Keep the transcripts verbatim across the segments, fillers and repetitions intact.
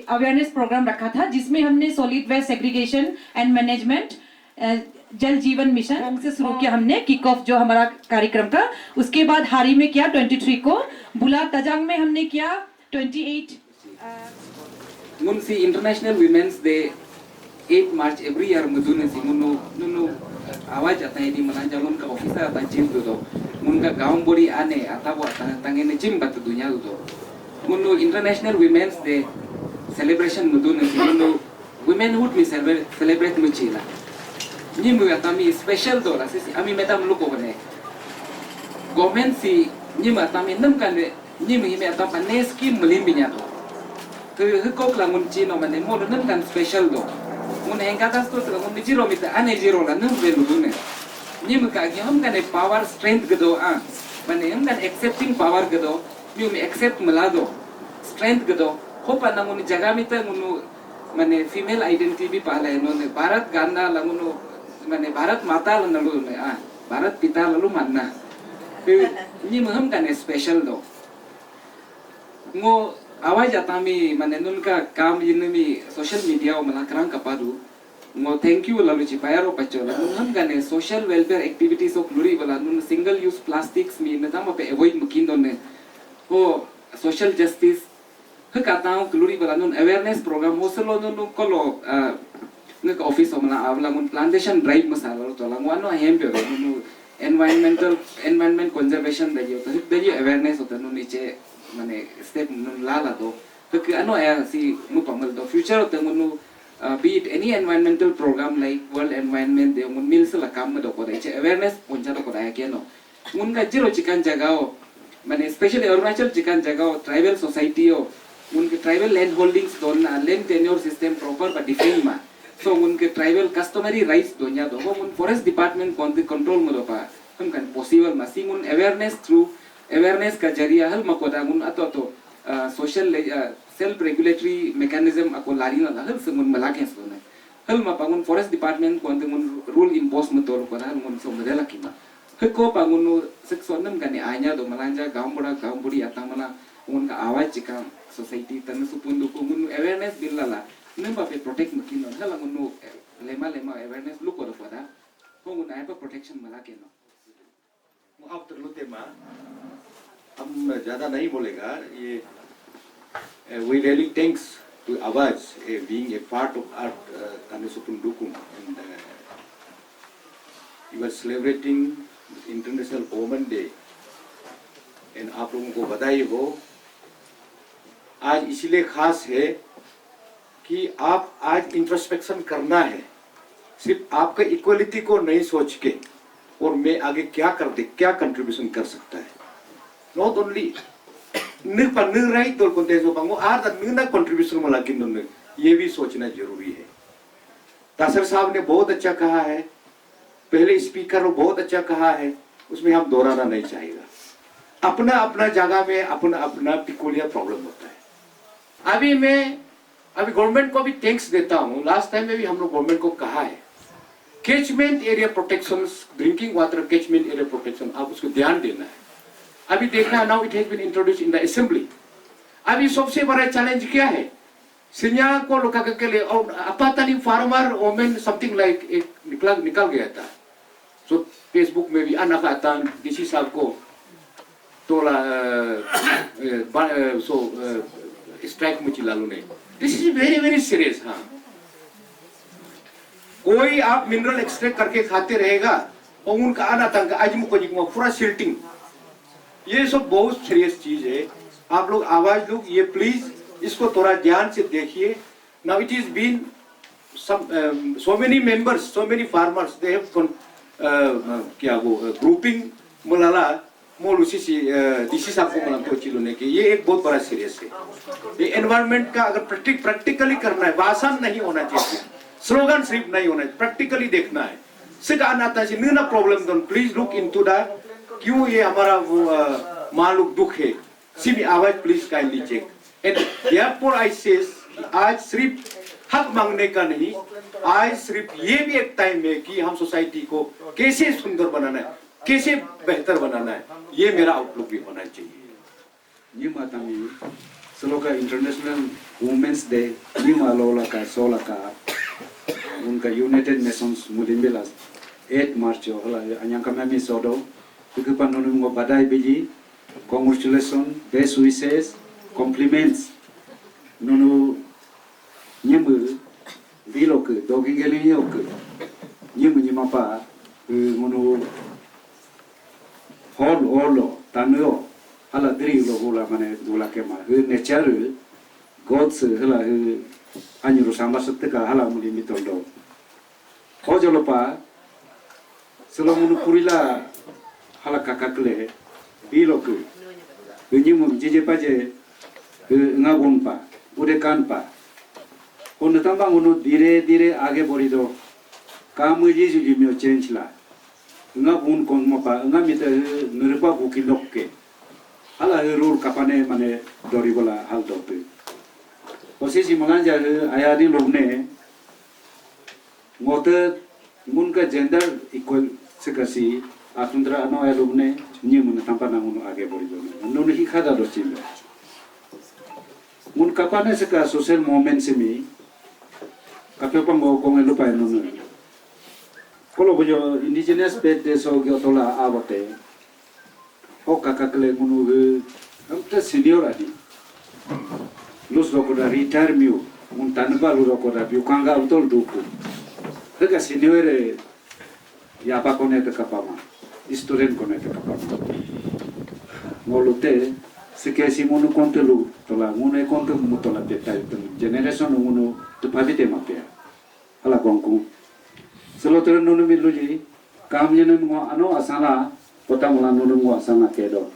Awareness programme रखा था, जिसमें हमने solid waste segregation and management, Jal Jeevan मिशन से शुरू किया हमने किक ऑफ जो हमारा कार्यक्रम का। उसके बाद हारी में किया ट्वेंटी थ्री को, बुला तजांग में हमने किया twenty eight. Ngun si International Women's Day eight March every year mudun si ngunu nunu awaj atan di manan jalun ka officer atan jim dudo. Ngun ka gaon bori ane ata bo atan tangen jim bat dunia dudo. Ngunu International Women's Day celebration mudun si ngunu womanhood mi celebrate celebrate muchila. Nyimu atami special do la si ami metam luko bane. Government si nyimu atami nam kan nyimu hime atapa ne scheme melin binya do. Ke hekok la ngun chino mane mo nam kan special do. Ngun hengkatas to ngun jiro mita ane jiro la nam be lugune. Nyimu ka gi hum kan power strength gedo a. Mane hum kan accepting power gedo. Nyimu accept melado. Strength gedo. Hopa na ngun jaga mita ngunu mane female identity bi pala no ne Bharat ganda la ngunu mane Bharat mata la nalu ne a Bharat pita lalu manna. Pe nyimu hum kan special do. Ngo awaj atami mane nunka kam yinmi social media o mala krang kapadu. Ngo thank you lalu ci payaro pacho la nun ham gane social welfare activities of luri bala nun single use plastics mi ne tama pe avoid mukindo ne. Ho social justice heka tang luri bala nun awareness program ho selo nun nun kolo nge ka office o mala avla mun plantation drive masala to la ngwano hem pe nun environmental environment conservation da yo to hek da yo awareness o to nun iche mane step nun lala do. Ke ano ya si mu pamal do future te ngunu uh, be it any environmental program like World Environment Day ngun mil sala kam do ko da iche awareness poncha do ko da ya keno. Ngun ka jiro chikan jagao mane especially Arunachal chikan jagao tribal society o ngun ke tribal land holdings don na land tenure system proper ba define ma. So ngun ke tribal customary rights donya do ho ngun forest department kon de control mo do pa. Hum kan possible ma si ngun awareness through awareness ka jariya hal ma ko da ngun ato to uh, social uh, self regulatory mechanism ako lari na hal se ngun malak hen sona hal ma pangun forest department ko ante ngun rule impose mo tol ko hal ngun so modela kima heko pangun sek sonam kani anya do malanja gambura gamburi atang mana ngun ka awaj chika society tan supun do ko ngun awareness billala nem ba pe protect makin hal ngun lema lema awareness luko do ko da ko ngun ai pa protection malak no. After Lutema, हम ज़्यादा नहीं बोलेगा ये uh, we really thanks to Awaj uh, being a part of our uh, Tani Supun Dukum and uh, you are celebrating International Women Day and आप लोगों को बधाई हो। आज इसीलिए खास है कि आप आज इंट्रोस्पेक्शन करना है, सिर्फ आपका इक्वलिटी को नहीं सोच के और मैं आगे क्या कर दे क्या कंट्रीब्यूशन कर सकता है। Not only nirpa nirai dol konteso bango ar da nina contribution mo lagin don ये भी सोचना जरूरी है। तासर साहब ने बहुत अच्छा कहा है, पहले स्पीकर ने बहुत अच्छा कहा है, उसमें हम दोहराना नहीं चाहेगा। अपना अपना जगह में अपना अपना पिकुलियर प्रॉब्लम होता है। अभी मैं अभी गवर्नमेंट को भी थैंक्स देता हूँ। लास्ट टाइम में भी हम लोग गवर्नमेंट को कहा है catchment area protection, drinking water catchment area protection, आप उसको ध्यान देना है। अभी देखना है, now it has been introduced in the assembly। अभी सबसे बड़ा चैलेंज क्या है? सिंजा को लोका के लिए और Apatani farmer women something like एक निकला निकल गया था। सो फेसबुक में भी अना का तान डीसी साहब को तोला सो स्ट्राइक मुची लालू ने। This is very very serious। हाँ, कोई आप मिनरल एक्सट्रैक्ट करके खाते रहेगा और उनका आना तंग आज मुको जिकमा पूरा सिल्टिंग, ये सब बहुत सीरियस चीज है। आप लोग आवाज लोग ये प्लीज इसको थोड़ा ध्यान से देखिए। Now it is been some um, so many members, so many farmers, they have con, uh, uh, क्या वो ग्रुपिंग मुलाला मोलू सीसी डीसी साहब को मलम तो चिलो ने कि ये एक बहुत बड़ा सीरियस है। ये एनवायरनमेंट का अगर प्रैक्टिक प्रैक्टिकली करना है, भाषण नहीं होना चाहिए, स्लोगन सिर्फ नहीं होना चाहिए, प्रैक्टिकली देखना है। सिर्फ आना था ना problem, don't please look into the क्यों ये हमारा वो मालूक दुख है। सिर्फ आवाज please kindly check. And therefore I says आज सिर्फ हक मांगने का नहीं, आज सिर्फ ये भी एक टाइम है कि हम सोसाइटी को कैसे सुंदर बनाना है, कैसे बेहतर बनाना है, ये मेरा आउटलुक भी होना चाहिए। Nyimu atami selo ka International Women's Day, nima lola ka sola ka, unka United Nations mulimbilas, eight March, hola anyang kami mi sodo, tuku panunum ngo badai biji, congratulations, best wishes, compliments, nunu nyimu bilo ke, doging geli nyo ke, nyimu nyima pa, eh, ngunu hol olo, tanyo, hala diri lo hula mane dula kema, eh, nature, God se hala, eh, anyu ro samba setteka hala muli mitondo. Ojo lo pa, selo ngunu purila hala kakakle, bilo ke, eh, nyimu jije paje, eh, ngagun pa, ude kan pa. Ho natamba ngunu dire dire age borido. Kamu ji ju jimio change la. Nga bun kon mo pa, nga mita, eh, nuripa buki lokke. Hala, eh, rur kapane mane dori bola hal dote. Osi si malanja, eh, ayadi logne. Ngote ngun ka gender equal sekasi atundra ano ay logne, nyimu natamba na ngunu age borido. Nunu hi khada do chimbe. Ngun kapane seka social movement simi, kapyo pango kong elu pa nunu. Kolo bojo indigenous faith de so gyo tola abote. O kakakle ngunu ge, amte senior adi. Lus roko da retire miu, ngun tanba lu roko da biu kanga utol duku. Hega senior e, yapa kone te kapama, student kone te kapama. Ngolu te, seke si munu konte lu, tola ngunu e konte mu tola te tai tem generation ngunu te pabite mapea. Hala kongku. Selo tere nunu mi luji, kam nyene ngo ano asala, kota mula nunu ngo asala kedo.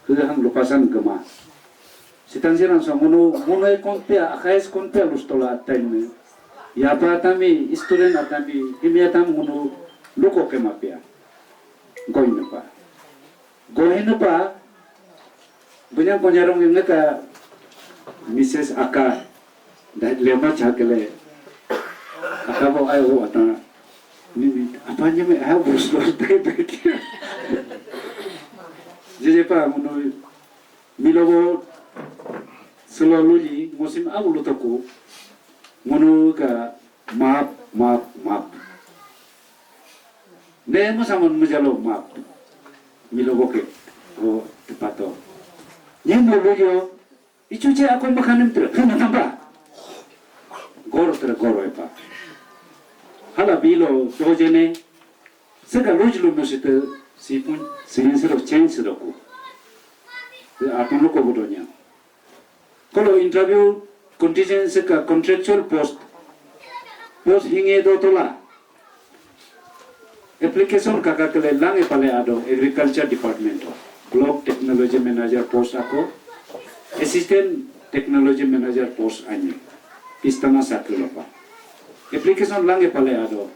Hege hang lupasan gema. Sitan siran so ngunu, ngunu e konpia, akais konpia lus tola atai me. Yapa atami, student atami, himi atami ngunu luko kemapia. Goinepa. Goinepa, bunyang konyarong ini ka Missus Aka, da lema chakele. Aka bo ai ho ata, ni, ni, apa nyeme ai ho bus bus pe pe. Jeje pa ngunu, milobo selo luji, ngosim abu lutoku, ngunu ka map, map, map. Ne mo saman mujalo map. Milobo ke, o tepato. Nyen mo lujo, ichuche ako makanim tere, hana tamba. Goro tere goro epa. Hala bilo dojene, seka luji lu musite, sipun, sinsiro change siro ku. Atun luko budonya. Kolo interview contingent seka contractual post. Post hinge do tola. Application kakakele lange pale ado Agriculture Department o. Block Technology Manager post ako. Assistant Technology Manager post anyi. Pistana sakilo pa. Application lange pale ado.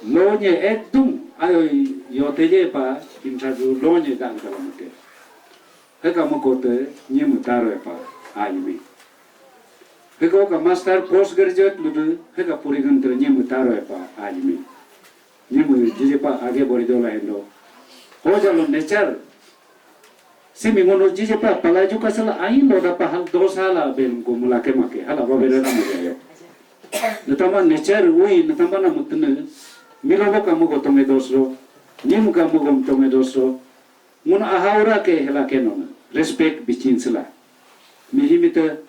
Lonye ekdum ayo yoteje pa interview lonye dan kalamute. Heka mukote nyimu taro pa ayimi. Heka ka master post graduate ludu heka purigun tere nyimu taro pa ayimi. Nyimu jije pa age boridola hendo. Hoja lo nature. Simi ngono jije pa palaju kasala ain lo da pa hal dosa la ben go mulake make hala ba bere na mo yo. Natama nature ui natama na mutne. Milobo ka mugo tome dosro. Nyimu ka mugo tome dosro. Ngono ahaura ke hela ke nona. Respect bichin sila. Mihimite.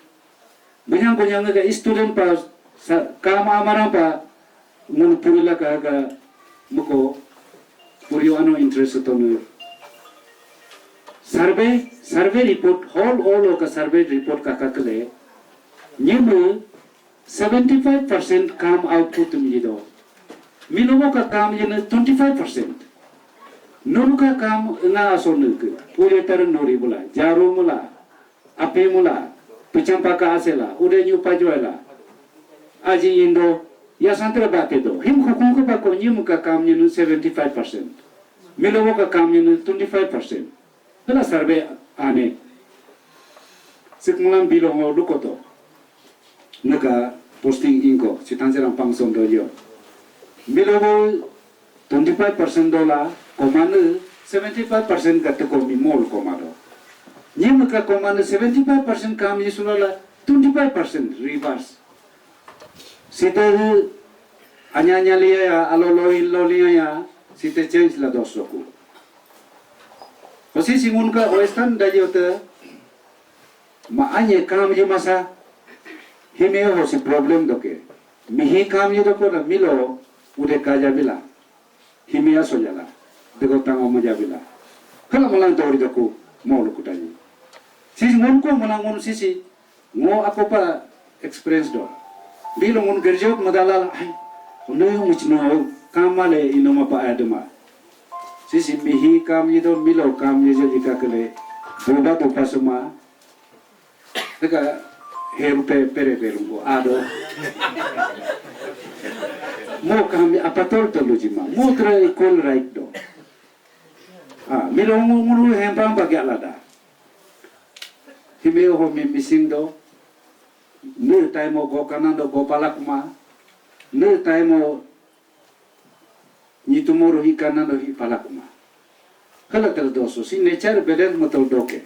Bunyang bunyang ga student pa sa kama amaran pa ngun purila ka ga muko puriyo ano interest tonu. Survey, survey report, whole all ka survey report kakakele. Nyimu seventy-five percent kam output mido. Milobo ka kam yene twenty-five percent. Nunu ka kam nga aso nuke. Pule tar nori bula, jaru mula, ape mula, picham paka asela, ude nyu pajuela. Aji indo, ya santre bate do. Him khukun ko bako nyimu ka kam yene seventy-five percent. Milobo ka kam yene twenty-five percent. Hela survey ane. Sikmulam bilo ngo lukoto. Neka posting inko, sitan serang pangson do yo. Milobo twenty-five percent dola, komane seventy-five percent gate ko mimol komado. Ni muka komando seventy five percent kam ni sulala twenty five percent reverse. Sita anya anya liya ya, alo lo in lo liya ya, sita change la dos soku. Osi singun ka western da yo te ma anye kam ye masa hime ho si problem doke. Mihi kam ye doko na milo ude kaja bila. Hime aso jala. Dego tango mo jabila. Kala malang tori doko mo lo kutani. Sisi ngun ko malang ngun sisi ngo ako pa experience do. Bilo ngun graduate madala ai. Uno yung muchno kamale ino mapa adema. Sisi mihi kam ye do milo kam ye jika kele. Boba do pasuma. Deka heru pe pere pe lungo ado. Mo kami apatol to lujima. Mo tra equal right do. Ah, milo ngunu hempang bagi alada. Hime ho mi missing do. Ne taimo go kanan do go palakuma. Ne taimo ni tumoro hi kanan do hi palakuma. Kala tel doso si nature balance matal doke.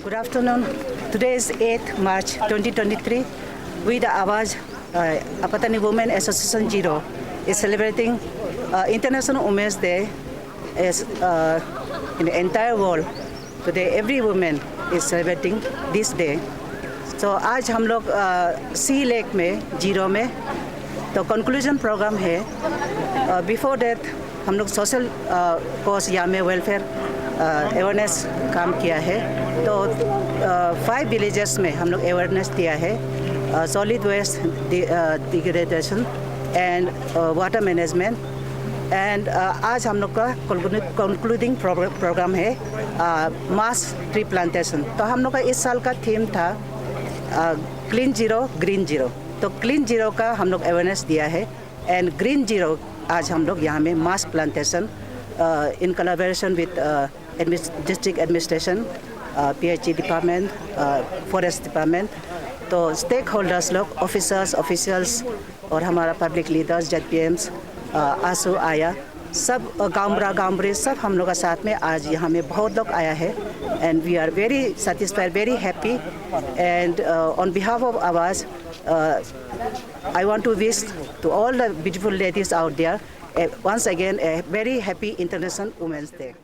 Good afternoon. Today is eighth March twenty twenty-three. We, the Awaz, uh, Apatani Women Association Ziro, is celebrating uh, International Women's Day as uh, in the entire world. Today, every woman is celebrating this day. So आज हम लोग सी लेक में, जीरो में, तो conclusion programme है। Before that हम लोग social cause या में वेलफेयर अवेयरनेस काम किया है। तो फाइव विलेजेस में हम लोग अवेयरनेस दिया है, solid waste degradation and water management. And आज हम लोग का कंक्लूडिंग प्रोग्राम है मास ट्री प्लांटेशन। तो हम लोग का इस साल का थीम था क्लीन जीरो ग्रीन जीरो। तो क्लीन जीरो का हम लोग अवेयरनेस दिया है, एंड ग्रीन जीरो आज हम लोग यहाँ में mass plantation in collaboration with district administration, PHE department, forest department, तो स्टेक होल्डर्स लोग, ऑफिसर्स, ऑफिशियल्स और हमारा पब्लिक लीडर्स, जेडपीएम्स, आसू आया, सब अ, गांव बुढ़ा गांव बूढ़ी सब हम लोग का साथ में आज यहाँ में बहुत लोग आया है। And we are very satisfied, very happy. And on behalf of Awaz, I want to wish to all the beautiful ladies out there, uh, once again, a very happy International Women's Day.